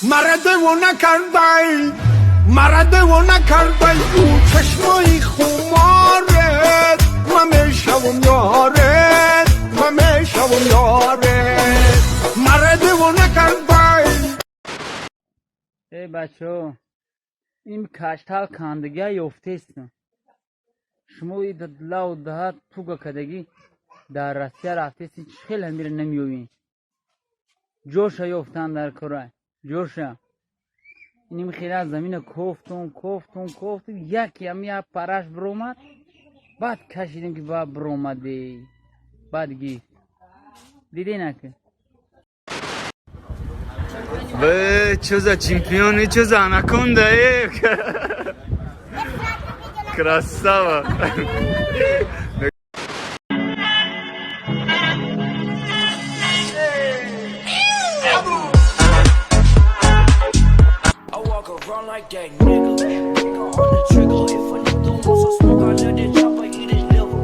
Мара девона кардай, мара девона кардай, ӯ чашмои хуморет, ман мешавам ёрет, ман мешавам ёрет, мара девона кардай. Эй бачаҳо, ин каштал кандагия ёфтестам. Шумо лав даҳа туга кадагӣ дар Россия рафтестин, чӣ хел ҳамира намеёвем? Ҷоша ёфтан дар кора, ҷоша. Иним хела замина кофтум, кофтум, кофтум, як ям як параш биромад, баъд кашидем, ки ба биромаде, баъд гифт. Диденаки? Бе, чё за чемпион и чё за анаконда, э? Красава! I walk around like that nigga. Nigga on the trigger. If a nigga wants some smoke, I let the chopper eat his liver.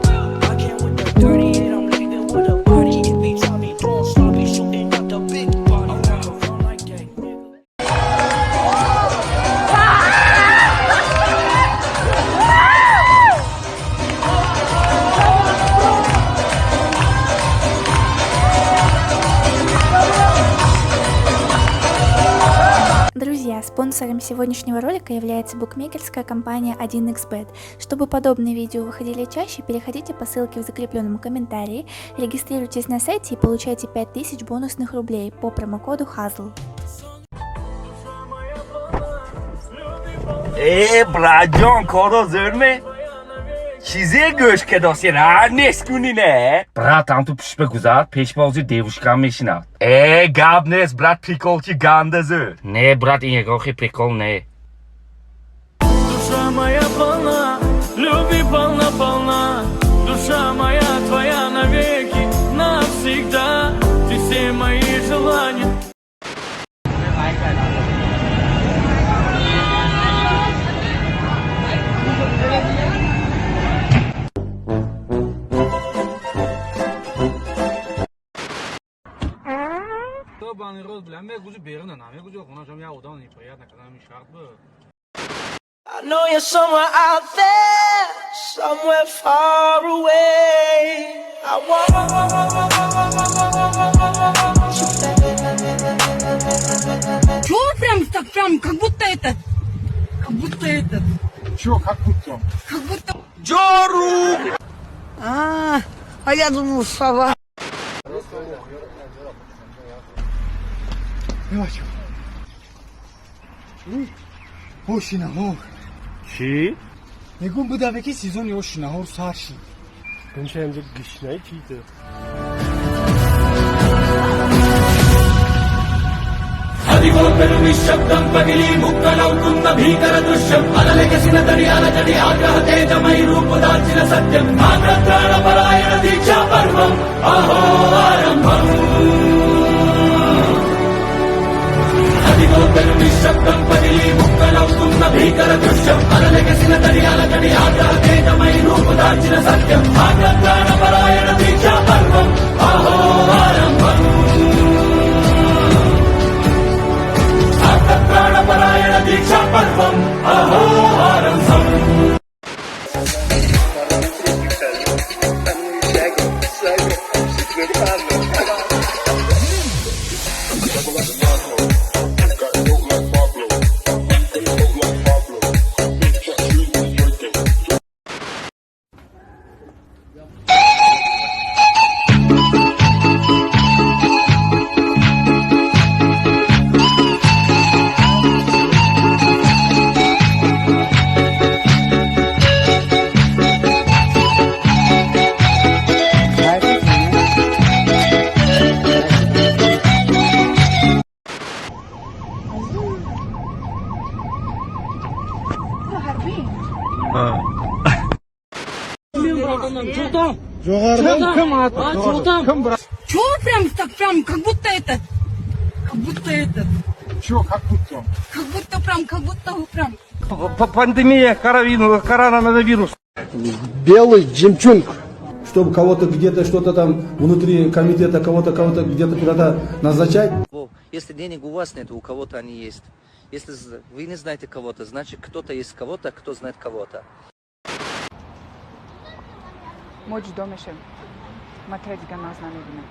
I came with the 38, I'm leaving with a body. If he try me doing sloppy, shooting out the big body. I walk around like that nigga. Друзья, спонсором сегодняшнего ролика является букмекерская компания 1xBet. Чтобы подобные видео выходили чаще, переходите по ссылке в закрепленном комментарии, регистрируйтесь на сайте и получайте 5000 бонусных рублей по промокоду HAZL. Э, братҷон, коро зӯрме? Чизе гӯш кадоси ра нест кунӣ, не? Брат, ам ту пушба гузар, пешбози девушкам мешинад. Э, гап нест, брат, приколчи ганда зӯр. Не, брат, ин ягон хел прикол не. Душа моя полна, любви полна, полна. Душа моя твоя навеки, навсегда. Ты все мои желания. Ебаный рот, бля, мегузи берна, намегузи хонашам я одам неприятно, когда ми шарт бы. I know you're somewhere out there, somewhere far away. I want you back. Чё прям так прям, как будто это, как будто это, Чё, как будто? Как будто Ҷору! А я думал, сова. Бачо. Оши наҳор. Чӣ? Мегум будаве, ки сезони оши наҳор сар шид. Гунча инҷа гишнаи чида? అదిగో పెను నిశ్శబ్దం పగిలి ముక్కలవుతున్న భీకర దృశ్యం. అలలెగసిన తడి అలజడి ఆగ్రహ తేజమై రూపుదాల్చిన సత్యం. ఆగ్రత్రాణ పరాయణ దీక్షా పర్వం అహో ఆరంభం. అదిగో పెను నిశ్శబ్దం పగిలి ముక్కలవుతున్న భీకర దృశ్యం. అలలెగసిన తడి అలజడి ఆగ్రహ తేజమై రూపుదాల్చిన సత్యం. ఆగ్రత్రాణ పరాయణ దీక్షా పర్వం అహో ఆరంభం. ప్రాణపరాయణ దీక్షా పర్వం అహోహారంభం. Жоғарыдан кім атты? Кім брат? Чё прям так прям, как будто это, как будто это, Чё, как будто? Как будто прям, как будто прям. Пандемия коронавирус. Белый жемчуг. Чтобы кого-то где-то что-то там внутри комитета, кого-то кого-то где-то куда-то назначать. Если денег у вас нет, у кого-то они есть. Если вы не знаете кого-то, значит, кто-то есть кого-то, кто знает кого-то. Мо ҷудо мешавем, ман тра дигар нағз намебинам.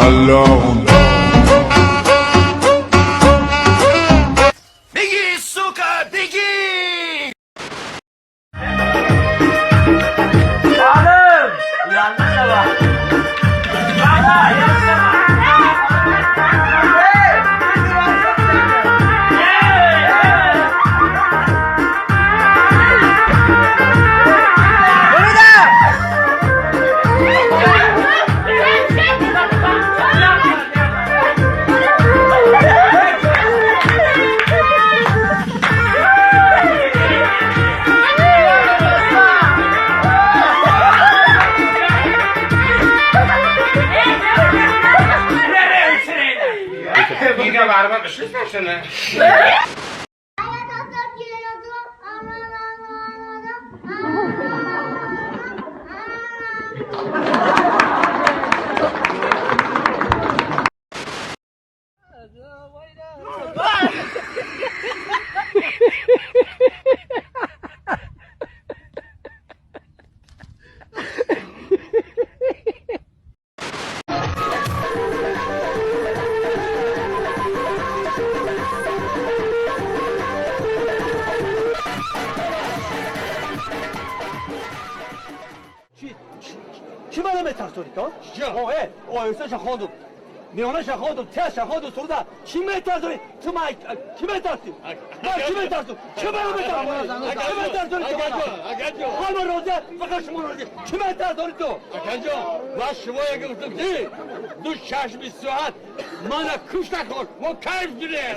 Alors on Беги, сука, беги! Oğlum! Uyandı sabah. Baba, uyandı. Hey! Hey! Hey! Burada! Чӣ мана метарсонӣ то? Оҳисташа хондум, миёнаша хондум, тяша хондум, суруда. Чӣ метарсонӣ ту? Ма чӣ метарсӣ? Ма чӣ метарсум? Чӣ мана метарсонӣ? Чӣ метарсонӣ ту? Ҳама розия, фақат шумо розӣ. Чӣ метарсонӣ ту? Акаҷон, ма шумоя гуфтум, ки ду чашми соат мана куш накун, мо кайф гирем.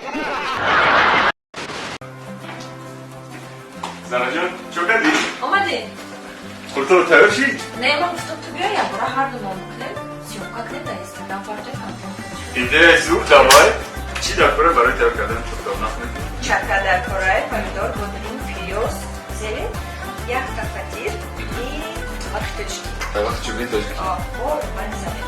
Занаҷон, чо кардӣ? Омадем. Қуртаро тайёр шид? Не, ман гуфтам, ту биёй, якбора ҳарду мо бикунем, съёмка кунем, дар Инстаграм партоем, контент. Идеяи зуд. Давай. Чӣ дар кора барои тайёр кардани қуртоб, нақл мекунӣ? Чака дар корай, помидор, бодринг, пиёз, зелень, якта фатир и вақти тоҷикӣ. Вақти чӯбини тоҷикӣ. Бо рубани замир.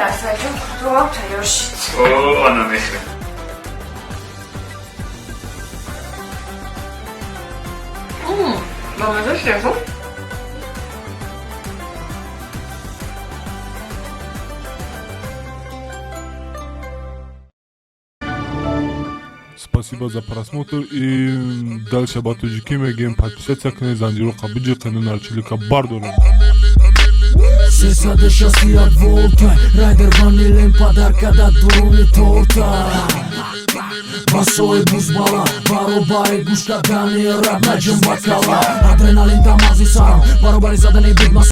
Рафсаҷон, қуртовам тайёр шуд. О, ана мехӯрем. Бамаза шуд. Спасибо за просмотр и дальше ба тоҷикӣ мегӯем: подписаться кунед, занҷироқа биҷиқену нарчилика бардорем. 361 волта, райдер ванилен подарка да дуруни торта. Басои бузбала, баробари гӯш кардани рап, наҷум ба кала. Адреналин дар мағзи сарам, баробари задани бигма.